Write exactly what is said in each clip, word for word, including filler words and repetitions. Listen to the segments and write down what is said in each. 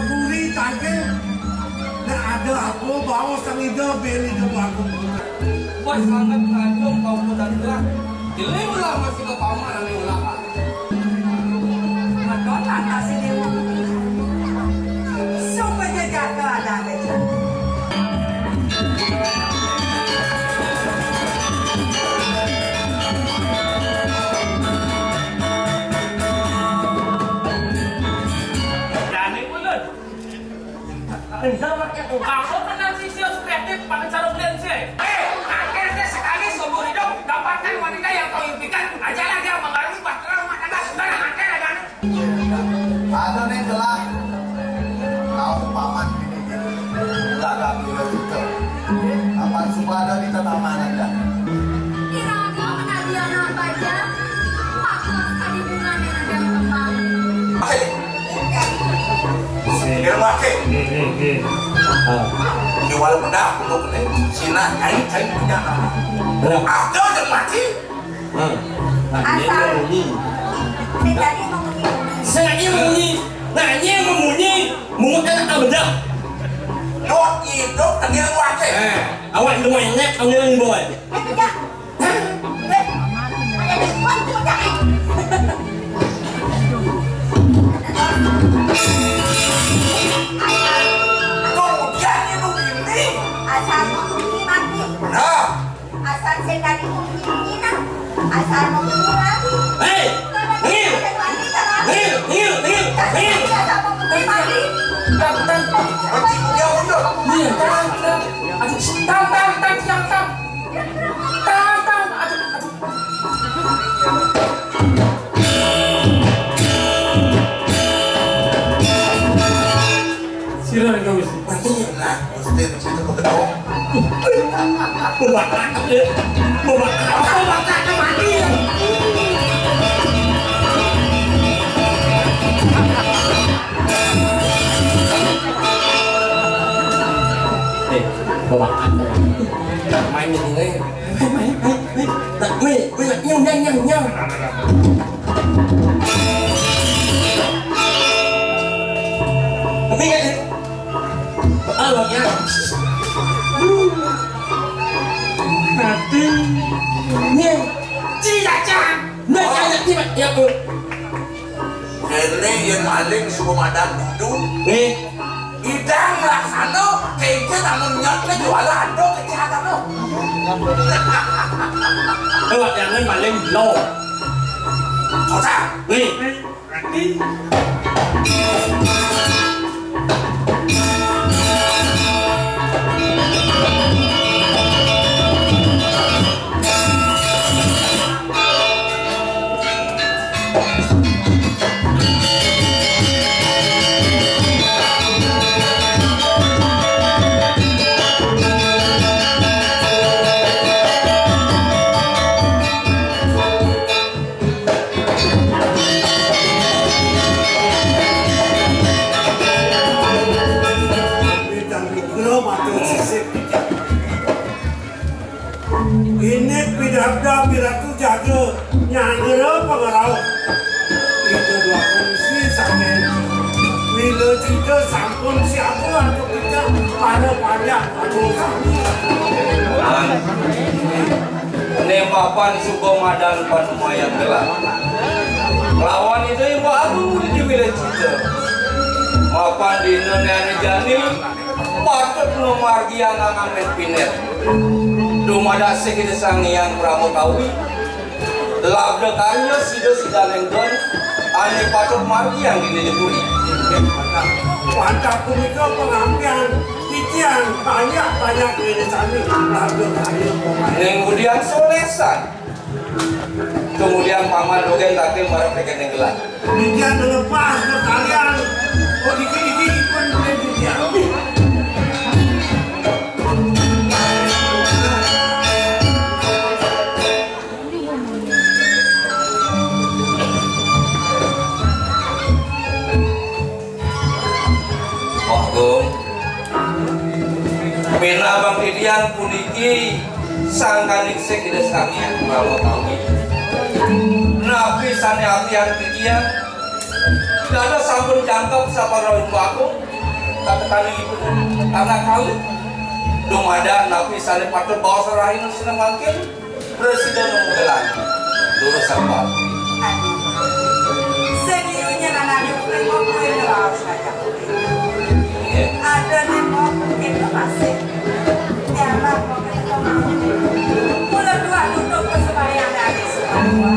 Buri tangkil. Nah, ada aku bawa sang ida beli de bagus. Wah, sangat ngajum kau kuda dua. Jeling lah masih ke paman ane ulah. Ngeton lantas si Dewa. Supaya jatuh ada aja. Dane ulun. Aku kenal si Sio Spektif pakai sarung lense. Eh, akhirnya sekali seumur hidup dapatkan wanita yang kau impikan. Ajalah dia mengarungi bahtera rumah tangga. Sudah, akhir ada anu. Ada nih, jelas. Kau paman ini. Enggak, enggak, enggak, enggak. Kapan suka ada di tataman aja? Iraga menadiana baja, pakos kadibungan yang ada kembang. Hei. Kira mati. Ini wala pedah untuk ini. Sina kain kain punya. Ada yang mati. Hmm. Nah, ini asal. Yang bunyi. Saya tadi mau bunyi. Saya lagi yang bunyi. Nah, ini yang bunyi. Mungut kan tak bedak. Nyot hidup tadi yang mati. Eh, awak itu main net, kamu yang bawa. Eh, tidak. Kemudian ini. Asal mau bunyi mati. Nah. Asal saya tadi mau bunyi nah. Asal mau bunyi lagi. Hei. Ngil. Ngil, ngil, ngil, ngil. Asal mau bunyi mati. Tang, tang. Iya. Tang, tang. Aduh, tang, tang, tang, tang, tang. Tang, tang. Aduh, aduh. Sira ning wis. Mesti mesti itu betul. Bebakak ya. Bebakak. Bebakak mati ya. Eh, bebakak. Main ini. Wih, wih, wih, wih. Nah, wih, wih, nyang, nyang, nyang, nyang. Tapi kan, ah, lo nyang. Nanti, nyang. Ciri caca. Nah, nyang, nyang, nyang. Ya, Bu. Kene yen maling suka madan dudu. Nih. Idang laksana, kengke namun nyot le juala ado kejahatan lo. Coba jangan maling lo. Kota. Nih. Ini pidabda piratu jaga nyangra pangrauh. Kita dua kongsi saking bila kita sampun siaga antuk kita para panjak anu sami. Ning papan suba madan panumayang gelar. Lawan Ida Hyang Agung di wilayah kita. Mapan dina dene jani patut ngamargiang angan pinet. Dumadak sing Ida Sang Hyang Parama Kawi, labda karya sida sidaning don, ane patut margiang dina jebuni. Wantah punika pangampian titiang banyak-banyak dene sami, labda karya pemain. Ning ngudian solesan. Kemudian paman dogen takil marep tekening gelah. Titiang ngelepas kalian. Oh, dikit-dikit pun boleh titiang. Agung. Minab titiang puniki sangkaning sing Ida Sang Hyang Parama Kawi. Napi sane atian titiang? Dados sampun jangkep saparauhin Agung. Kata kali itu, karena kali dumadak napi sané patut baos rahina sané mangkin, prasida nemu gelang. Durus sabar. Aduh. Seniornya nanane bukan mau kue ngebaos aja. Iya. Ada nih mau mungkin tuh masih. Ya lah, mau kita mau. Mula dua tutup ke sembahyang dari semua.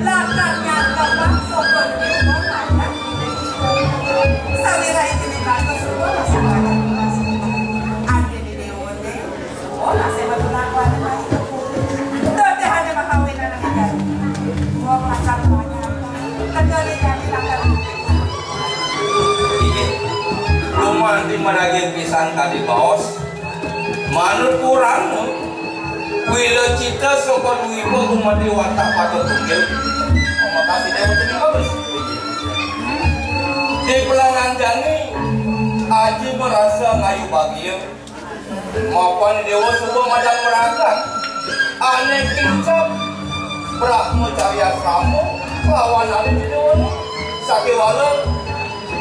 Latarnya tempat sokong di rumah aja. Sawira iki ning bagus, suwun masih banyak tugas. Ade di dewane, suwun masih metu lakuane mari tepuk. Dodehane makawinan ning jari. Wong masak banyak. Kedone jari lakukan. Inggih. Lumanti maragin pisan kadi baos. Manut Purana, Wilacita saka Dwipa gumanti wantah pada tunggil. Makasih Déwa Teni bagus. Di pelangan jani, aji merasa ngayu bagia. Mapan Déwa suba madan meragat. Ané kincap, Brahma Carya Sama, lawan ané di Déwa. Sakéwala,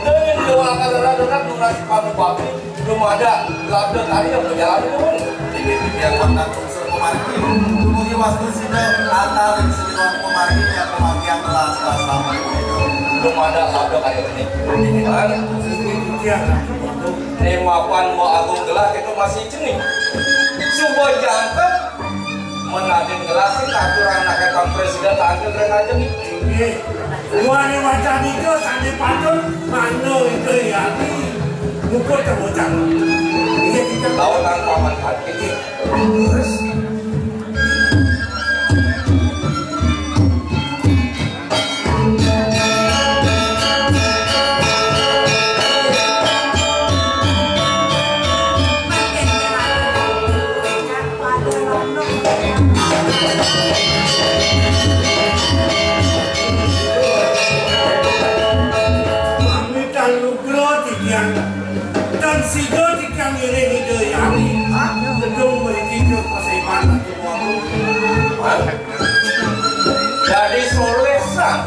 Déning Déwa akan rada nunas pangubakti, dumadak labda karya majalan nuwun. Titiang wantah tungsur pamargi. Dumugi wastu sida, antar ring sida pamargi, yang pamargi yang telah selasa. Dumadak labda karya ini. Titiang ning mapan Mbok Agung gelah itu masih jenih. Suba jangkep, menadin gelah sing aturan anak Bang Presiden tangkil ring ajeng. Inggih. Duane wacan ida sane patut mangda ida yati. Muput kebocan. Inggih, kita tahu tanpa manfaat. Inggih. Terus. Pamitan nugra titiang. Tan sida titiang ngiring Ida Hyang Widhi. Gedung mriki ke Paseban. Dadi soleh san.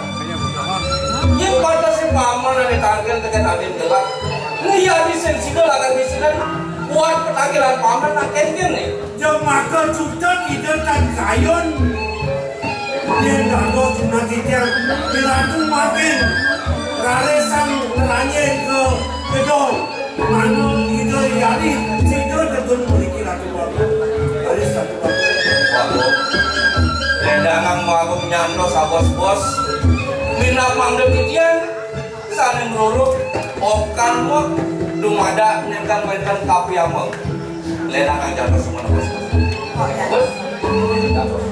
Yen patese paman ane tangkil teken adin gelak. Niyadi sing sida lakar bisinan buat petangkilan paman nang kenken ne. Jemaka cutet ida tan kayun. Yen dados sunat titiang, Ratu makin rarisang ngeranjing ke gedung. Manu ida yadi, sida tetun mriki Ratu Bagus. Raris Ratu Bagus. Waduh. Lendangang magung nyantos abos-bos. Minab mangda titiang, sane mruruk, okan mot, dumadak nenten wenten kapiameng. Lenang aja terus semua terus. Oh, ya. Terus. Terus.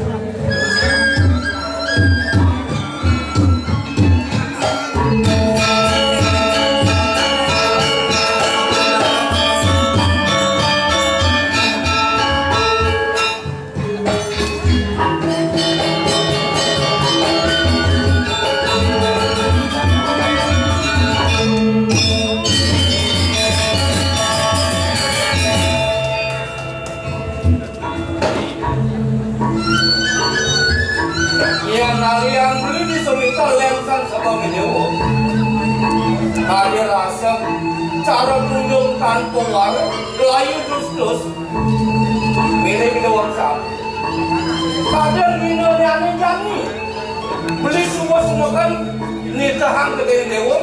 Yen nalian beli di semita lemsan sebab menyewa. Kaya rasa cara kunjung tanpa wara, layu dus-dus. Milih kita waksa. Kadang bina liane jani. Beli semua semuakan nitahang ke diri dewa.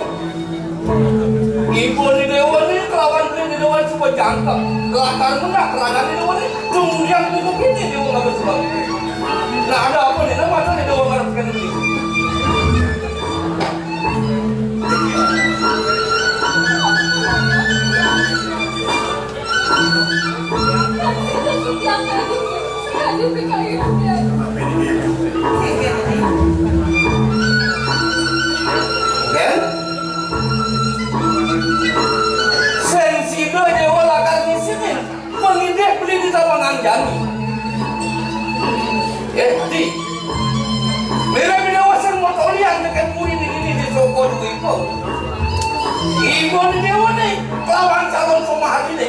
Ibu ni dewa ni kelawan beli ni dewa semua jangkep. Kelakar mendak keragan ni dewa ni. Kemudian buku kita dewa nggak betul. Nah, ada apa ni? Nama tu ni dewa ngarepkan ni? Kan? Sing sida dewa lakar ngisinin. Pangidih beli di tabangan jani. Eh, di. Mira bina wasan motolian dekat puri di dini di soko dua ibu. Ibu ni dewa ni, kelawan calon somah ni.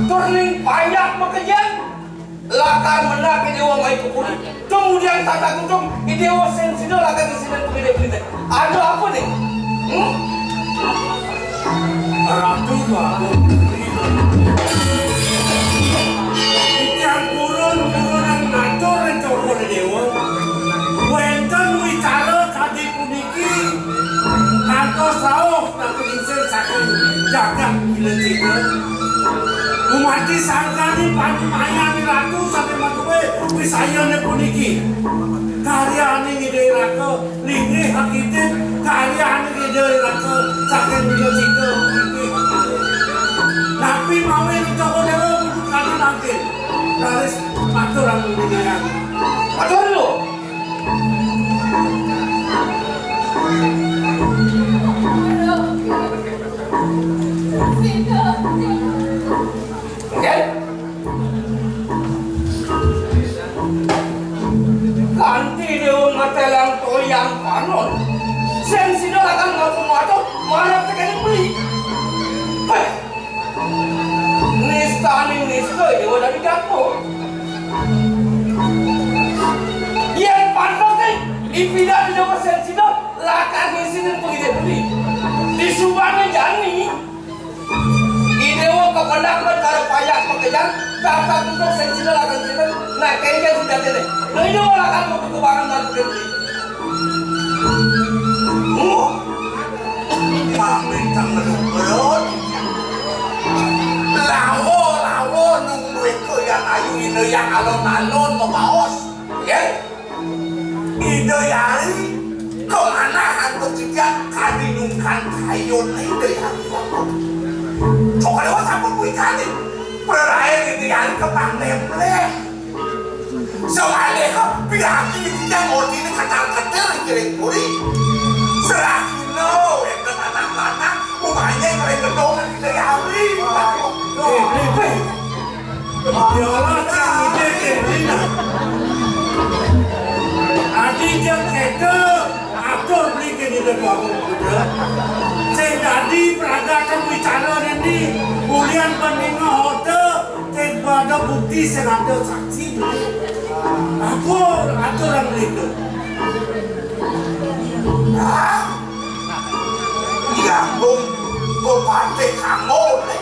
Turning panjak bekerja, lakar mendak di dewa mai ke puri. Kemudian tata kutung, di dewa sensida lakar di sini pengidih-pengidih. Ada apa ni? Hmm? Ratu Agung Negeri. Titiang purun-purunang matur ring Cokor Déwa. Wénten wicara kadi puniki kantos rauh nangkring sing saking jagat Wilacita. Dumados sangkaning panumayan Ratu sané madué wisayané puniki. Karyaning Ida Raka linggih akidik, karyaning Ida Raka saking Wilacita linggih akidik. Napi mawon Cokor Déwa kudu kadi mangkin? Raris matur agung linggih. Matur nuwun. Nggih. Kanti déwa matelang toyang panon. Sing sida lakar ngapa matur, marep tekening beli. Péh. Nistaning nista déwa dadi gapur. Yén pantes nih, ipidan déwa sing sida lakar ngisinin pengidih beli. Disubané jani, I Déwa kapendak men karo payah makejang, kata untuk sing sida lakar sida, nah, kéngkén sujatiné. Nah, I Déwa lakar metu kebangan lan gedé. Oh, pamit kang ngelubrut. Lawa, lawa, nunggu iko yang ayu, ino yang alon-alon, mabaos. Nggih. Ida Hyang, kamanah antuk titiang kadi nungkan kayun Ida Hyang. Cokor Déwa sampun kuwi kadi. Prarain Ida Hyang kepang lemleh. Sawalih piragi titiang ortine ketal-ketil ing puri. Serahina wénten anak lanang umane ring gedung Ida Hyang. Eh, eh, eh. Yola cang ide kene. Adi jeng kete atur beli kene de dua kuda. Sing dadi pragatan wicara neni ulian bandinga hote sing pada bukti sing ada saksi beli. Aku aturan beli itu. Hah? Iya, Bung. Bupati kamu, nih.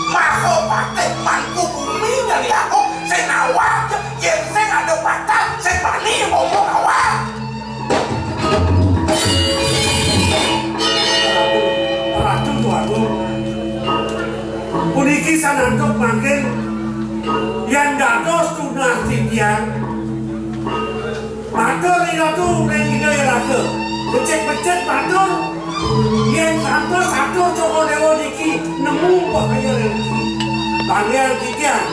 Mahapatih mangku bumi nyeliaku sing awak, yén sing ada patah, sing bani ngomong awak. Ratu, Ratu Tuagung, puniki sanantuk mangkin yén dados tunas titiang. Matur Ida Ratu ring Ida Hyang Raja. Becik-becik matur. Yén sampun satur Cokor Déwa niki nemu bahaya ring niki. Panggih titiang.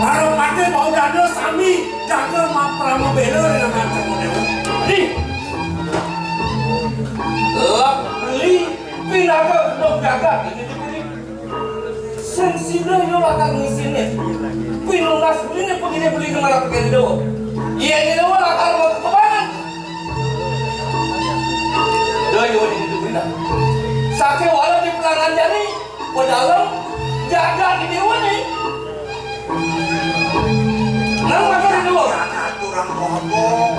Para patih bau dada sami jaga maprama bela ring anak Cokor Déwa. Di. Lak beli pinaka untuk jaga ini di beli. Sing sida ya lakar ngisine. Pinunas beliné pengine beli kemana pekene Déwa. Iya, ini Déwa lakar mau kekebangan. Déwa ini itu benda. Sakéwala di pelangan jani, pedalem jaga di Déwa nih. Nang makan Déwa. Anak kurang ngomong.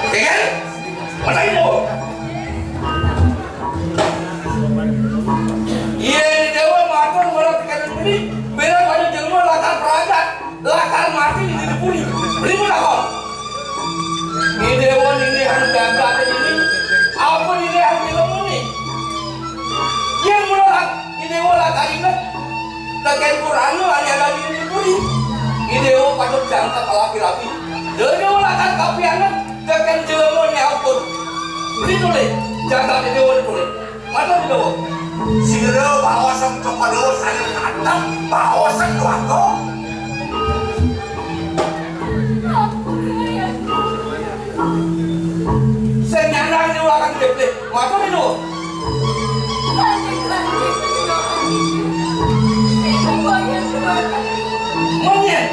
Dengar? Masa itu? Iya, ini Déwa matur, malah pikiran ini. Bilang pada jelma lakar peragat. Lakar mati di diri puri. Beli pun lakon. Ini Déwa ini yang jaga ini. Apa ini yang dilem ini? Yang mula lak-, ini Déwa lakar inget. Tekén Quran lu ada ada di diri puri. Ini Déwa patut jangka kalapi-lapi. Déwa lakar kapianget. Tekén jelma nyampur. Beli tulis. Jaga ini Déwa tulis. Matur nuwun. Sira baosang kepada saya datang, baosang keluarga. Sing nyandang di belakang gedhe. Matur nuwun. Mungkin.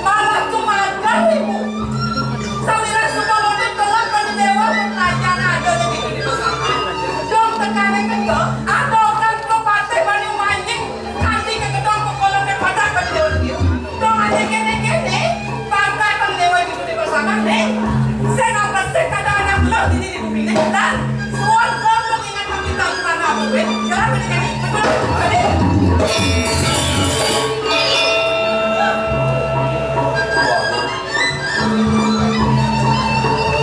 Malah kumader, Ibu. Sawirah sumolodé telep pada déwa, pelajaran ada di di pesantren. Dong tekané kéto, ada orang kepatih bani manjing, kanti ke gedong ke kolong ke padak bani déwa dia. Dong ada kéné-kéné, pangkat bani déwa di di pesantren, nih. Saya nggak pasti kada ada belah di di bumi ini, dan suan kolong ingat kita di sana, Bu. Jangan berdikari.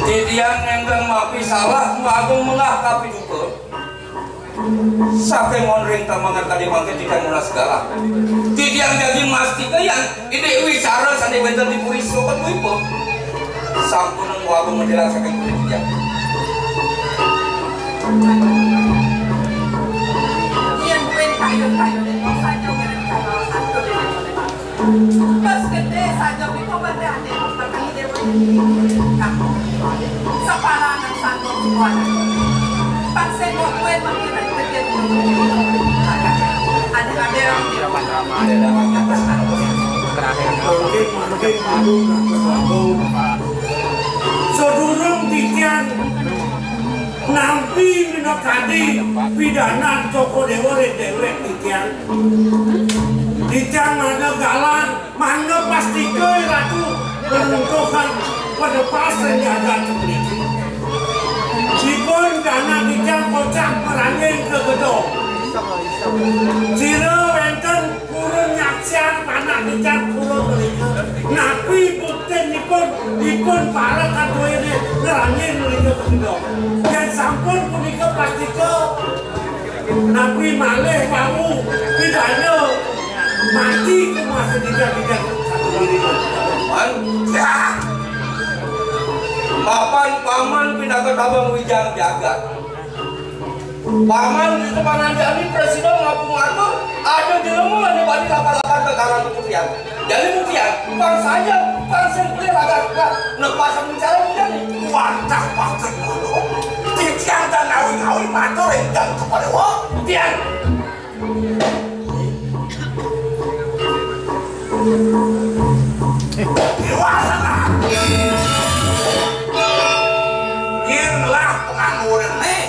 Titiang nénten mapi salah, Agung melah kapiduka. Saking onring tamangan kadi mangkin titiang nunas galah. Titiang jagi mastika yan Ida wicara sané wénten di puri Sokodwipa. Sampun Agung menjelaskan kulit titiang. Yén buin kayun-kayun saja. Bas gedé saja, biko banda ade, bagi dewa. Nah, separangan sanggup semua. Paksa ngokuin makin ribet. Ada, ada yang mungkin, mungkin dulu, sedurung titiang nampi minakadi pidanan Cokor Déwa ring déwék titiang. Titiang mangda galang, mangda pastika Ratu ngruntuhang padepas ring jagat puniki. Ipun pianak titiang kocap ngranjing ka gedong. Sira wénten purun nyaksiang panak titiang purun mrika. Napi buktinipun ipun para kaduéné ngranjing mrika ka gedong? Yén sampun punika pastika, napi malih wau pidana mati kumas dija-dija. Man, ya. Papan paman pinaka tabang wijang jagat. Paman di depan jani presiden ngapung atur, ada jelema ané bani lapan-lapan ke karang kemudian. Jadi buktian, pang saja, pang sing pelih lagas, nepasan bicara bujang. Wantah patut ngono. Titiang tan ngawi-ngawi matur ring Jang Kepala Déwa. Tiang. Déwa sana. Yén lah pengangguran nih.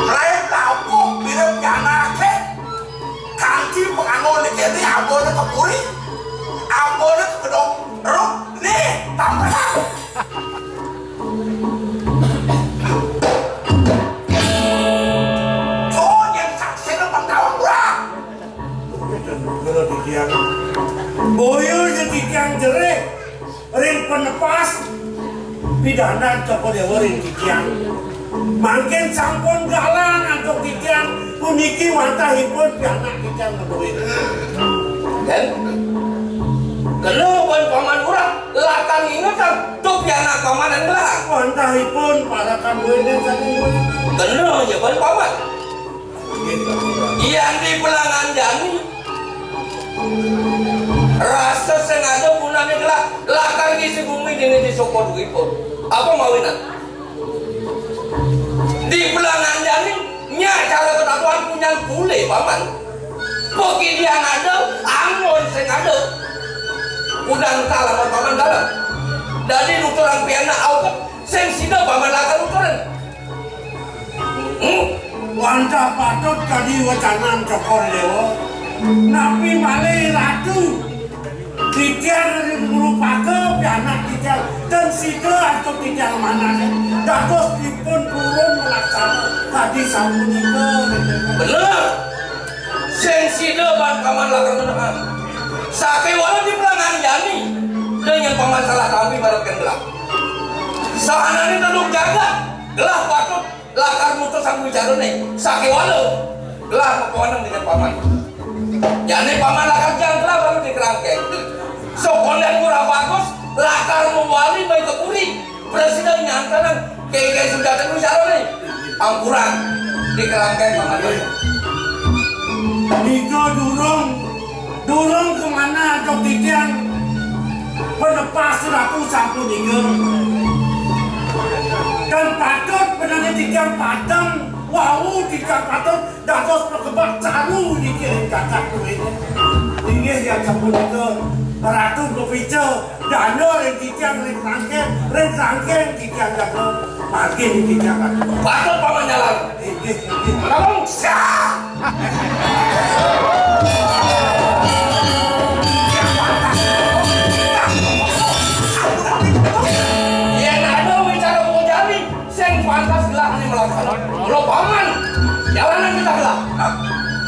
Lain lampung mirip janaké. Kanti pengangguran kéné abona ke puri. Abona ke gedong. Ruh, nih, tampelan. Tuh, yén saksiné pang tawang urang. Bener titiang. Boya ja titiang jerih ring penepas pidanan Cokor Déwa ring titiang. Mangkin sampun galang antuk titiang puniki wantahipun pianak titiang madué. Kén? Kena ban paman urang, lakar ngingetang, tuh pianak paman adalah. Wantahipun para kaduéné saking. Kena ja ban paman. Yan di pelangan jani. Rasa sing ada gunane gelah lakar ngisi bumi dini di soko duwipun. Apa mawinan? Di pelangan jani nya cara ketakuan punyan pule paman. Pekidian ada, anggon sing ada. Udah ental lawan paman dalam. Dadi nuturang pianak auket sing sida paman lakar nuturin. Hmm? Wantah patut kadi wecanan Cokor Déwa. Napi malih Ratu titiang ngrupaga pianak titiang, ten sida antuk titiang manah dados dipun purun malaksana kadi sapunika. Bener. Sing sida ban paman lakar menengan. Sakéwala di pelangan jani, dengan paman salah tampi marep kendela. Sahanane teduk jagat, gelah patut lakar mutus sang wicarané. Sakéwala gelah mapawaneng dengan paman. Jane paman lakar jang gelah baru di kerangkeng. Sokonden murah bagus, lakar mawali mai ke puri. Presiden nyantenang kengkeng sujatan wicarané. Ampuran di kerangkeng paman. Nika durung, durung kemana antuk titiang penepas laku sampun nika. patut dados pakebak caru niki ring jagat kuwi. Inggih, yen sapunika Ratu kapica dana ring titiang ring Rangkeng, ring Rangkeng titiang jaga margi ring titiang Ratu. Patut paman jalan. Inggih, inggih. Ngomong siap. Yen ada wicara mau jari, sing pantas gelah ane melaksana. Mula paman, jalanan kita gelah.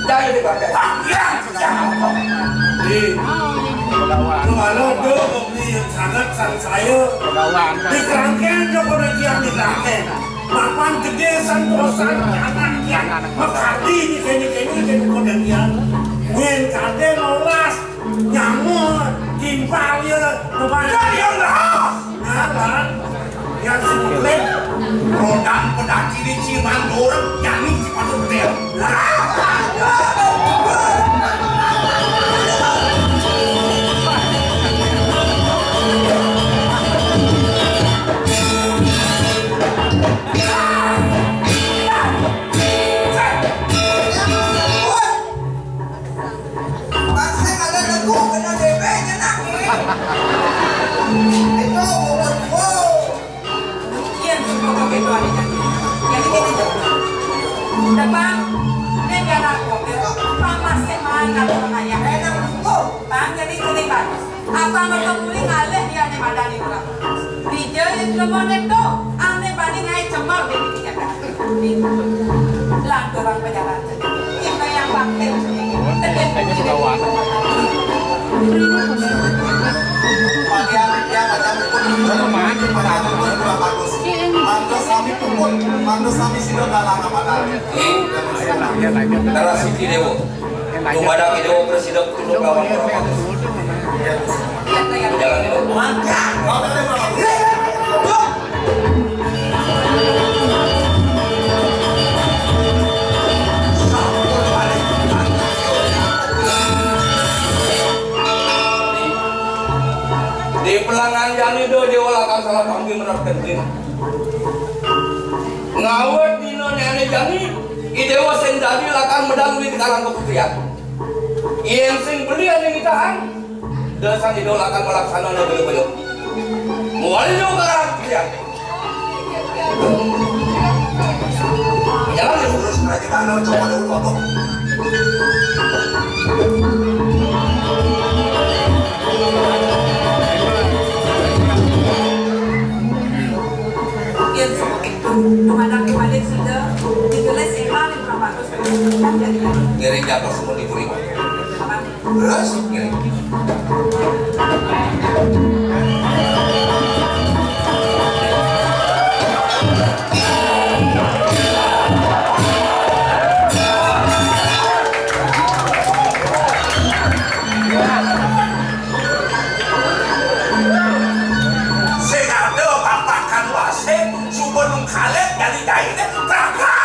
Jaya dipakai. Iya, iya. Di, kemana do kami yang sangat sangsaya? Di kerangkeng, dia pada diam di kerangkeng. Mapan gede santosan, anak dia. Makadi di kene-kene, di kene-kene. Nyen kade lolas. Nyamuk, timpal ya, kemana? Ya, ya, lah. Nah, kan? Yang sing klik, rodan pedati di Cimandur, jani sepatu gede. Bangsa ada lagu kena D P nya nak. Itu umur tua. Iya, suka pakai doa ni, kan? Jadi gini, Dok. Depan, ni biar aku, biar Pak masih main kalau ayah. Eh, nak buku. Bang, jadi gini, Bang. Apa mereka boleh ngalih dia ni madani orang? Dija itu mana tu? Ane bani ngai cemar di tiga kali. Lanturan pejalan. Kita yang bangkit. Tekan. Bagian dia macam pun. Mana? Mana? Mana? Sami pun. Mana? Sami sudah dalam apa tadi? Darah siti dewa. Tumadak Ida Presiden Tunduk Lawan Korban. Jalan itu. Di pelangan jani do dewa lakar salah kami menerapkan. Ngawet dina nene jani, i dewa sing dadi lakar medal duit karang keputrian. Yen sing beli ane mitahan, desan i dewa lakar melaksana ane beli-beli. Muali jo karang keputrian. Jalan ya, terus mereka tanah coba dulu, Bapak. Yen semua itu, kepada kembali sudah, ditulis Evan lima ratus. Ngiring jatuh semua di buri. Apa? Terus, ngiring. Sing ada papakan wasik, suba nungkalit dari daine, prakat!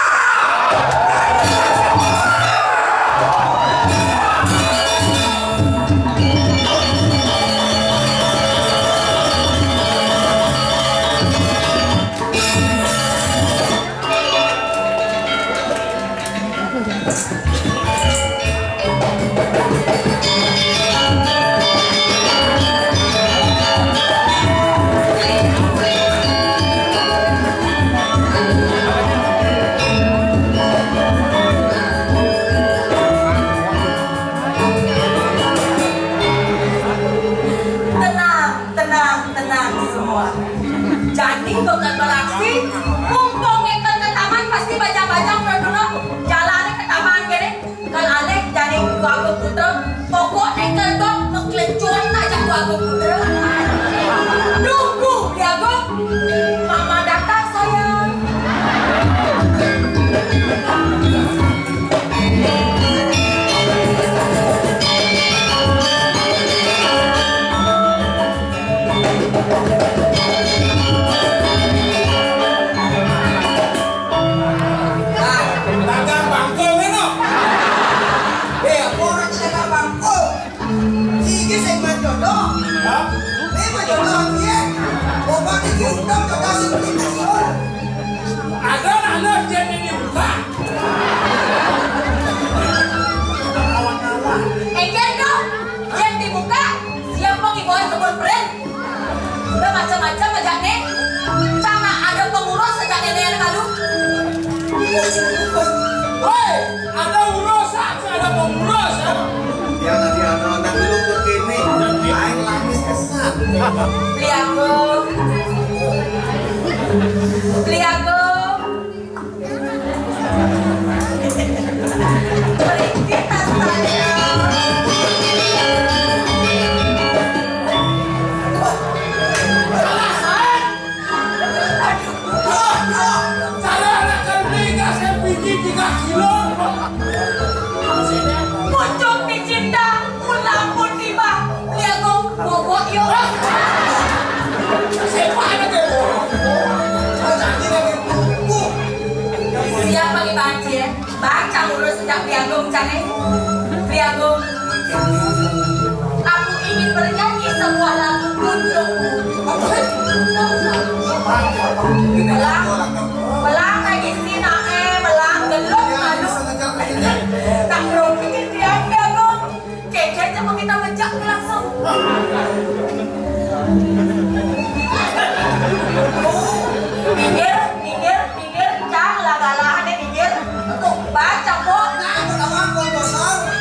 Woi, ada urusan, ada pengurus, ya. Yang lagi ada anak lu tuh kini, aing lamis kesan. Beli aku. Beli aku. Pergi tas saya. Salah, saya. Aduh, aduh, saya anak kandung, saya pikir tiga kilo. Pucuk dicinta, ulah pun tiba. Lihat kong, bobot yuk. Siapa anak itu? Siapa lagi banci ya? Baca urus sejak Beli Agung, Cang, eh. Beli Agung. Aku ingin bernyanyi sebuah lagu untukmu. Belang, belang lagi sih, nak, eh, belang, gelok, malu. Tak berhenti dia, Beli Agung. Kece coba kita mejak langsung. Minggir, minggir, minggir, cah, lah galahane minggir. Tuh, baca, Pok. Nah, pertama, Pok, besar.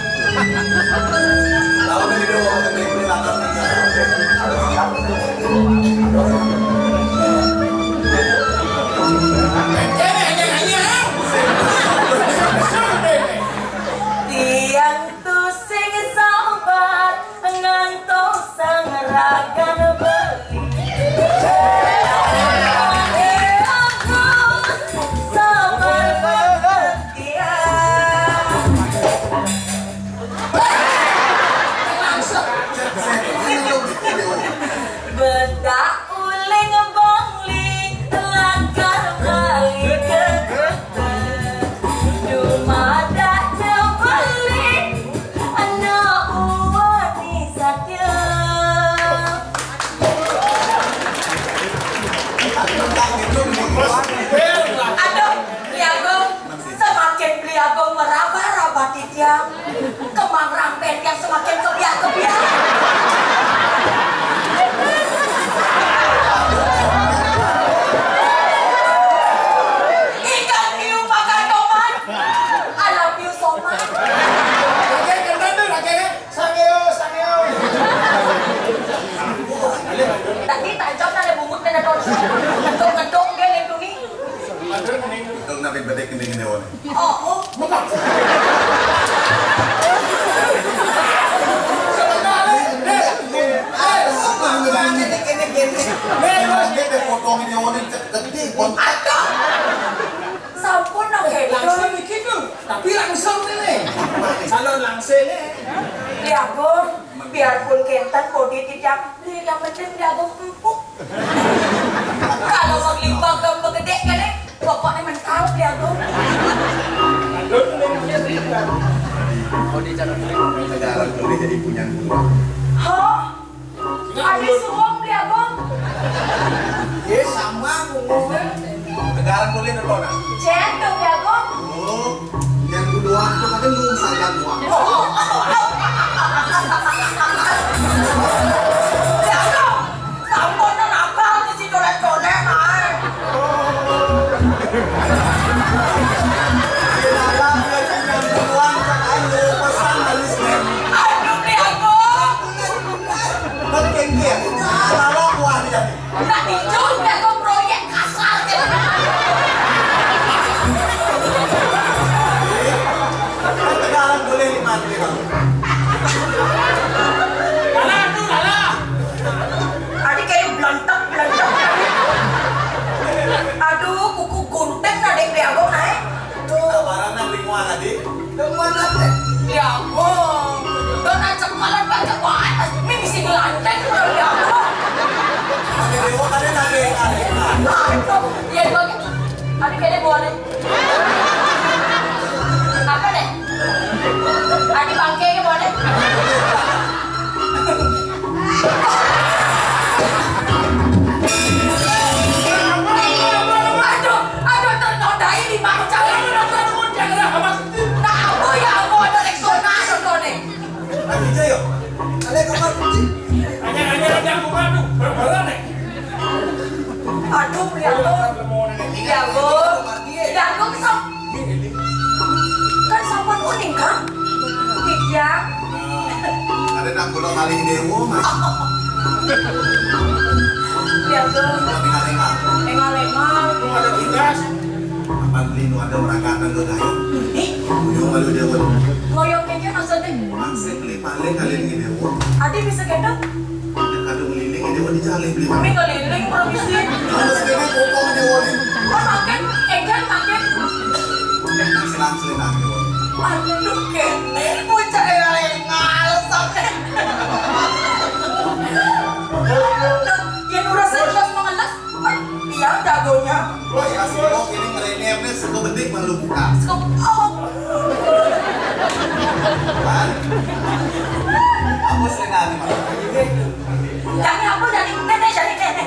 Lawan ini dulu, ini, ini, ini, ini. Kece, hanya, hanya. Tiang tu sing sabar ngantos sang ragan beli. Aku sabar bersetia. Bedak uling bangli, lakar balik ke kota. Dumadak cebeli, anak uwani saja. Aduh, Beli Agung, semakin Beli Agung meraba-raba titiang, kemang rampe tiang semakin kebiak-kebiak. Ikan hiu makan tomat, alam hiu somat. Oke, keren tuh, oke. Sangeo, sangeo. Tadi tajam ada bungut dan ada tonsu. Ngedok-ngedok dia lindungi. Dong nabi bedek gini-gini, Wan. Oh, oh. Bukan. Sebentar, eh, eh, eh, apa, apa, gini, gini, gini. Nih, Mas, dia potongin nyawa nih, gede, Wan. Aduh. Sampun, oke. Langsung iki tuh. Tapi langsung ini. Calon langsung ini. Ya, Bung. Biarpun kenten bodi tidak, yang penting jago empuk. Kalau mau limbang gak gede kan, eh, pokoknya mental jago. Sekarang boleh jadi punya gua. Hah? Ada suwung jago? Iya, sama, gua. Sekarang boleh nonton. Cendol jago? Oh. Yang kudu waktu kan lu saja gua. Sampun nakal di si coret-coret, ay. Aduh, Beli Agung. Makin dia. Kalau gua dia. Nak dijun, jago proyek kasar, jago. Tegalan boleh lima ribu. Lala, tuh, lala. Tadi kayak belantak, belantak. Aduh, kuku gunting, ada yang diabong, naik. Sabaran nang lingkungan tadi. Demen ate. Ya ampun. Dona cekalan baca banget. Ini bisi ngelanting kalau ya ampun. Dewa kan ada yang ada. Aduh, ya dua gitu. Tadi kayaknya boleh. Apa deh? Tadi bangkainya boleh. Aduh, aduh, tertodai di macam. Nah, apa ya, apa ada Rexona, Rexona nih? Lagi aja, yuk. Ada kamar kunci. Hanya, hanya, hanya, bukan tuh, berapa nih? Aduh, ya ampun. Ya ampun. Ya ampun, kesel. Paling dewa, Mas. Ya tuh. Tapi nggak enak. Engal-engal. Lu ada tugas. Apa beli nu ada merangkatan tuh, Dayo? Eh? Buyung malu dewa. Ngoyong keke maksudnya? Maksud beli paling kali ini dewa. Adi bisa gendong? Kadung liling ini mau dicari beli. Kami keliling provinsi. Terus ini kopong di wali. Oh, makan, egan makan. Selang-seling lagi wali. Aduh, kene bocah engal-engal sampai. Yang udah sebelas mengelas, iya jagonya. Wah, ya sih, kok ini ngerenyemnya suka bedik malu buka. Suka, oh. Kan? Apa sih nani, Mas? Jadi apa, jadi nenek, jadi nenek.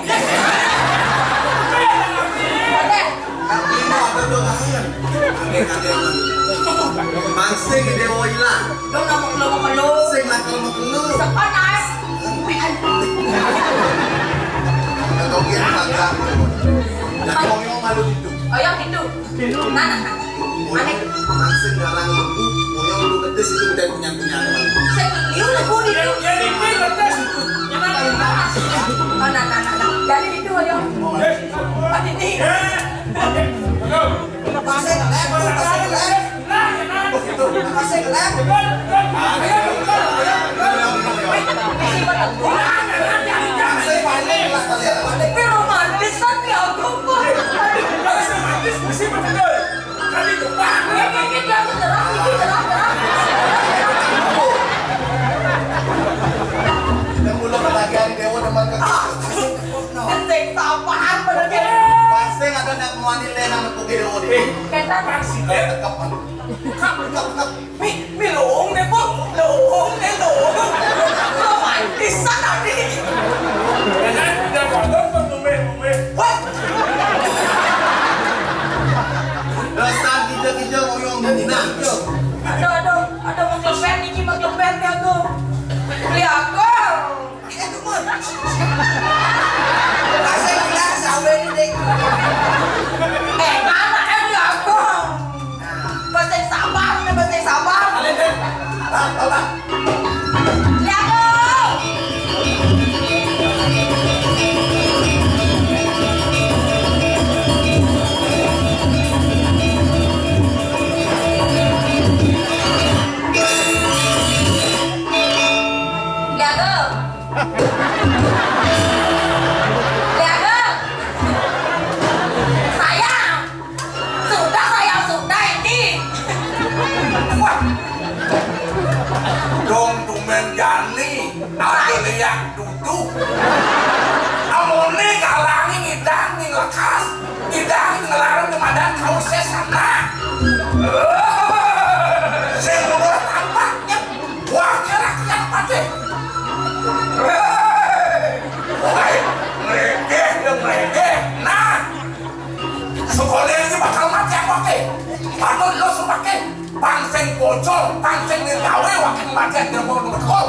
Oke. Tapi ini ada dua lain. Ada, ada. Mansing dewa ilang. Lo nggak mau, lo mau, lo. Sing lah kalau mau keluar. Sepanas. Kalau dia kagak. Dan mau yang malu itu. Oh, yang itu. Nah, nah, nah. Aneh. Mansing garang lembu, moyong lu pedes itu udah punya-punya. Saya liu lembu itu. Ya, ya, ini pedes. Jangan lupa. Oh, nah, nah, nah, nah. Jadi itu, moyong. Eh. Oh, ini. Eh. Aduh. Pasir lem, pasir lem. Begitu, pasir lem. Pasir paling lah, pasir paling. Tapi romantis kan ya, aku, Pak. Aduh, romantis, mesti betul. Kan itu, Pak. Ya, kayak gitu, aku terang, ini terang, terang. Yang belum lagi hari dewa demen ke. Genteng tapaan bener ya. Pasti ada nak muani lena nepuk dewa di. Kata. Pasti. Tekep, tekep, tekep. Mi, mi luung deh, Pok. Luung deh, luung. Romantisan tadi. Jangan, jangan, jangan, jangan, jangan. Wah. Dasar gijil-gijil oyong di dina. Aduh, aduh, aduh, mau kelepen, Niki, mau kelepen, ya, tuh. Beli aku. Kasih bilang sawe ni, Dik. Eh, mana eh dia aku? Bahasa sabar, bahasa sabar. Balik, Dik. Bang, bang, bang. Lihat tu. Lihat tu. Lihat tu. Sayang. Sudah, sayang, sudah ini. Wah. Dong tumben jani. Aku lihat duduk. Amone kalangi ngidang ning lekas. Ngidang ngelarang kemadan kau sesana. Sing murah tampaknya. Wakil rakyat patih. Hei, woi, ngeledeh, ya ngeledeh. Nah, sekolah ini bakal mati apa ke? Patut lo sepake. Pansing bocor, pansing gawe, wakil mati yang mau ngetkol.